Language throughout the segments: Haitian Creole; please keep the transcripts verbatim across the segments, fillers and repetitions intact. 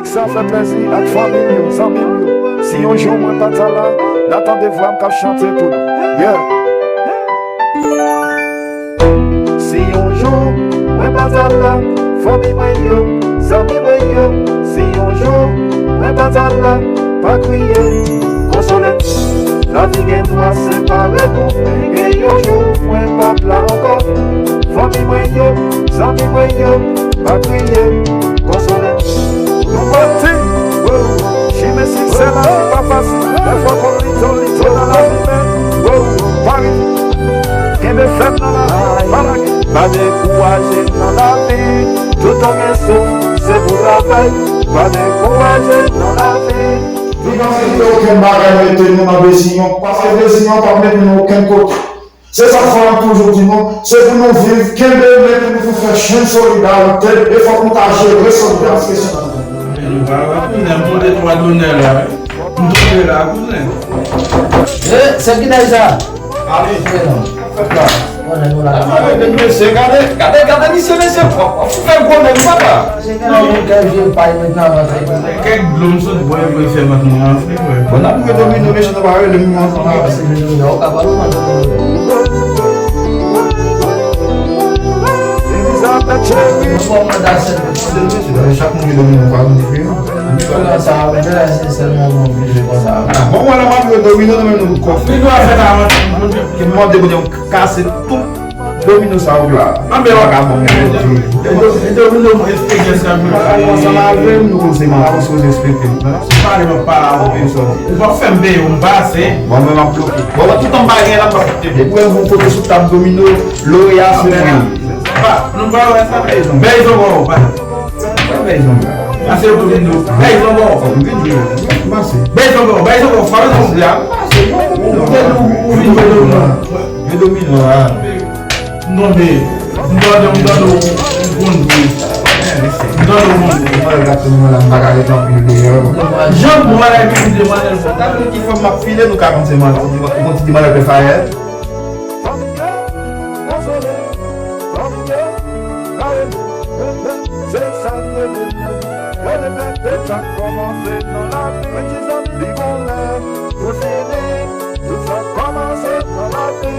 Sa fè plezi ak fanmi m yo, zanmi m yo. Si yon jou mwen pa ta la, n a tande vwa m k ap chante pou nou. Yeah. Si yon jou mwen pa ta la, fanmi mwen yo, zanmi mwen yo, si yon jou mwen pa ta la, pa kriye, konsole. Lavi gen dwa separe nou, men gen yon jou mwen p ap la ankò. Fanmi mwen yo, zanmi mwen yo, pa kriye, konsole. Nou pati, wow. Chimen siksè lavi pa fasil. Lè fò kòrito li to nan lavi men, wow, pari. Kenbe fèm nan lavi, pa lage. Pa dekouraje nan lavi. Toutan gen souf, se pou travay. Pa dekouraje nan lavi. Nou pa mete okenn bagay mete nou nan deziyon, paske deziyon p ap mennen nou okenn kote. Se sa k fè m toujou di nou, se pou nou viv, kenbe men pou nou fè chenn solidarite, e fòk nou ka jere solidarite. Nou pa wè kouzen, m tonbe twa donè la, wi. M tonbe la, kouzen. E, se ki nèg sa? Ale, fè non. Fèt la. Konnen nou la. Gade, mesye, gade, gade, gade, misye, mesye, w fè gwo nèg, papa. Se gen yon kèk vye pay mentnan avanse. Kèk dlo m sot bwè pou fè vant mwen anfle, frè. Bon, n ap jwe domino, mesye, nou pa rele m nan. Chak moun jwe domino pa moun diferan. Bon, wala, m ap jwe domino nan men nou kòf. Ke m mande Bondye kase tout domino sa yo la. Anben, vagabon, men yo di. E do-, e domino mwen espeke sa mwen. Ansanm avè m, nou konn se mwen, nou se respekte m. Pale mwen pa la ou menm sòti. Ou pa fè m peye, ou m pase. Bon, men m ap bloke. Bon, tout an bagay la, m pa fè. Depi w yon kote sou tab domino, loreya se mwen. Pa, nou pa wè sa, peyizan. Peyizan, bon, pa. Peyizan. Ase domino. Peyizan, bon. Peyizan, bon. Peyizan, bon. Frape nan moun la. Ou vin jwe domino. Jwe domino a. M tonbe. M tande, m tande w konn jwe. M tande w konn jwe. Mwen gade tout moun la, m pa ka ret anpil deyò. Jan m wè epi m demande l fò. Gade ki fòm m ap file, nou ka panse m ap di, ou konn ti di mwen lè fè fayè. Sa kòmanse nan lavi, li gon lè pou fini. Tout sa kòmanse nan lavi,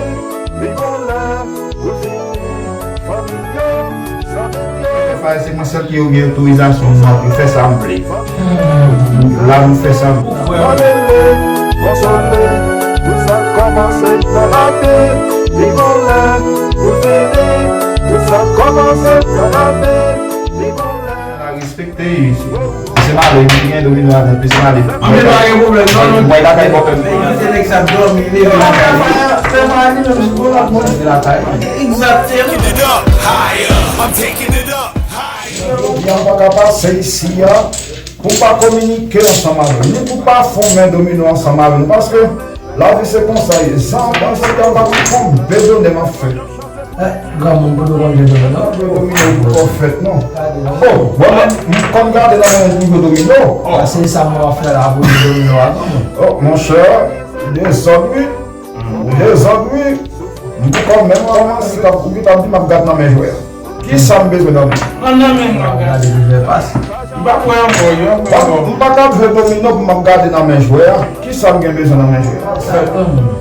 li gon lè pou fini. Fanmi yo, zanmi yo. Fè fayè, se mwen sèl ki gen otorizasyon mwen pou fè sa m vle. La, nou fè sa m vle. Konsole, tout sa kòmanse nan lavi, li gon lè pou fini. Tout sa kòmanse nan lavi, li gon lè. La respekte, isi. Se male, li gen domino a nèt, se male. Anben, pa gen pwoblèm, non, non. Mwen lakay bò pèm. Evite nèg sa dòmi, leve lakay. Fè pa li menm, se bon lòt moun ki lakay. Egzakteman. Jodi a, m pa ka pase isi a pou m pa kominike ansanm avè w, ni pou m pa fè yon men domino ansanm avè nou, paske lavi se konsa ye. Zanmi, se yon bagay konbe donè m ap fè. Eh, granmoun, pou nou konn jwe domino, non? Jwe domino pou kò fèt, non. Oh, bon, men, m konn gade nan men pou jwe domino. Ah, se sa mwen ap fè la, pou jwe domino a, granmoun. Oh, monchè, dezòd, wi. Dezòd, wi. M te kò menm kòmanse, ou ki t ap di m ap gad nan men jwè a. Kisa m bezwen nan men? An nan men m ap gade. Gade li fè pas. M pa kwè ankò, yo, m pa kwè ankò. M pa ka jwe domino pou m ap gade nan men jwè a. Kisa m gen bezwen nan men jwè a? Sa, granmoun.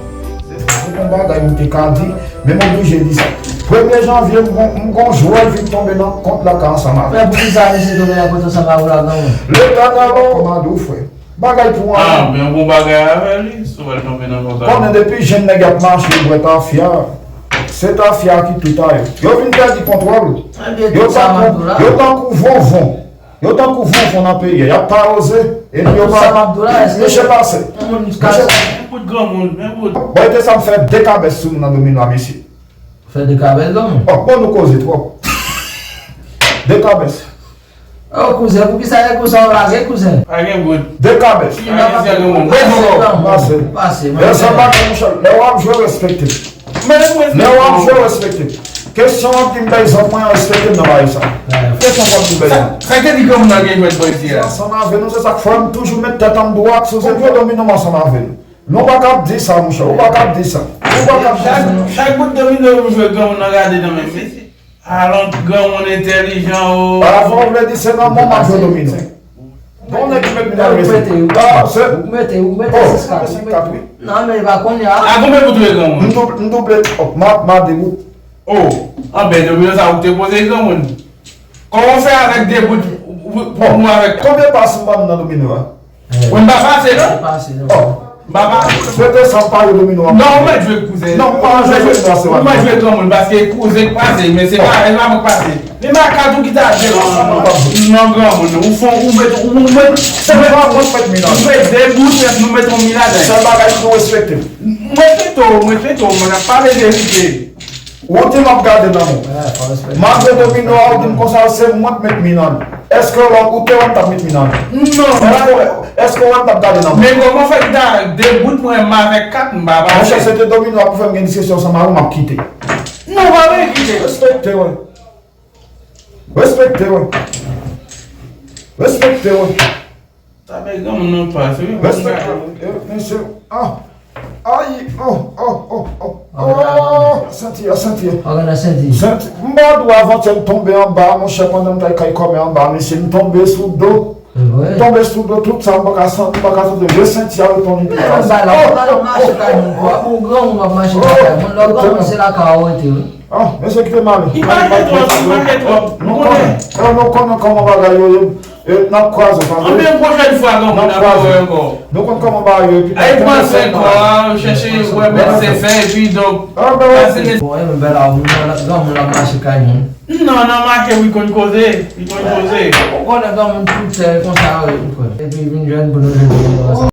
Se yon bagay m te ka di, men m oblije di sa. Premye janvye, m gon, m gon jwè vin tonbe nan kont la ka ansanm avè m. Men poukisa misye tonbe nan kont ansanm avè w la, granmoun? Letènèl kòmande w, frè. Bagay pou anyen. Ah, men w gon bagay avè li, si w wè l tonbe nan kont sa. Konnen depi jenn nèg ap mache, bwè tafya, se tafya ki tout a yo. Yo vin pèdi kontwòl. Yo tankou, yo tankou vonvon. Yo tankou vonvon nan peyi a, y ap paroze, epi yo pa. Sa m ap di w la, èske misye pase. Yon moun ka. Misye. Men bout granmoun, men bout. Bon, e te sa m fè de kabès sou moun nan domino a, mesye. Fè de kabès, granmoun? Oh, bon, nou koze twòp. De kabès. Oh, kouzen, poukisa e konsa w lage, kouzen? Pa gen bout. De kabès. Ki nan pase, granmoun. Pase, pase, pase. Lè sa pa gen, monchè, lè w ap jwe, respekte. Lè w ap jwe, respekte. Kesyon w ap di m peyizan mwen an, respekte m nan bagay sa. Kesyon w ap di m peyizan. Sa, sa k te di granmoun nan gen jwèt bò isi a? Ansanm avè nou, se sa k fè m toujou met tèt an dwat sou zepòl domino m ansanm avè nou. Non, w pa ka ap di sa, monchè, w pa ka ap di sa. W pa ka ap di sa. Chak, chak bout domino m jwe, granmoun nan gade nan men m. Alon, granmoun entèlijan o. Avan w vle di se nan men w m ap jwe domino. Bon, nèg ki met mitan mesye. Ou mete, ou mete, ou mete, ou mete. Oh, sis kat, ou mete. Non, men li pa konnen a. A konbyen pou touye granmoun? M double, m double, oh, ma, ma de ou. Oh, anben, domino sa ou te poze granmoun. Kòman w fè avèk de bout pou, pou, pou nou avèk. Konbyen pas m pa nan domino a? Mwen pa pase, non? Pase, non. Oh. M pa pase. Swete sa m pa yo domino a. Non, ou mèt jwe kouzen. Non, m pa jwe domino a, se ou mèt jwe granmoun, paske kouzen k pase, men se pa, e pa mwen k pase. Men makat ou ki ta jwe ansanm. Non, granmoun, ou fon, ou met, ou met, ou met, ou met de bout, nou met yon milat. Sèl bagay pou respekte. Mwen respekte w, mwen respekte w, mwen ap pale verite. Ou di m ap gade nan men w. Malgre domino a, ou di m konsa, se mwen k met mi nan l. Èske ou te wè m t ap met mi nan l? Non. Èske, èske ou wè m t ap gade nan men w? Men kòman fè ki ta de bout mwen, m avèk kat, m pa pase. Monchè, se te domino a pou fè m gen diskisyon ansanm avè w, m ap kite. Non, pa vle kite. Respekte, wè. Respekte, wè. Respekte, wè. Sa fè granmoun nan pase, wi. Respekte, wè. Mesye, ah. Ay, oh, oh, oh, oh. Oh, senti, ah, senti. Senti. M pa dwe avantyè m tonbe anba, monchè, pandan m t al kay kòmè anba, mesye, m tonbe sou do. M tonbe sou do, tout sa, m pa ka santi, m pa ka santi. Resenti a reponn li. Anba la, anba la, mache kay moun, kwa. Ou granmoun, w ap mache kay moun. Lè w granmoun, se lakay ou rete, wi. Ah, mesye, kite m ale. Li mache twòp, li mache twòp. Nou konnen, eh, nou konnen kòman bagay yo ye. E, n ap kwaze, pa vre? Anben, pwochèn fwa, granmoun, n ap wè ankò. Nou konn kòman bagay yo ye, epi. Ay, pran swen kò a, chèche wè medsen fè, epi donk, pase medsen. Bon, e, men bèl a, moun nan, granmoun ap mache kay moun. Non, nan mache, wi, konn koze, li konn koze. Ou konnen granmoun tout tè konsa, wi, ou konnen. Epi vin jwenn pou nou jwenn.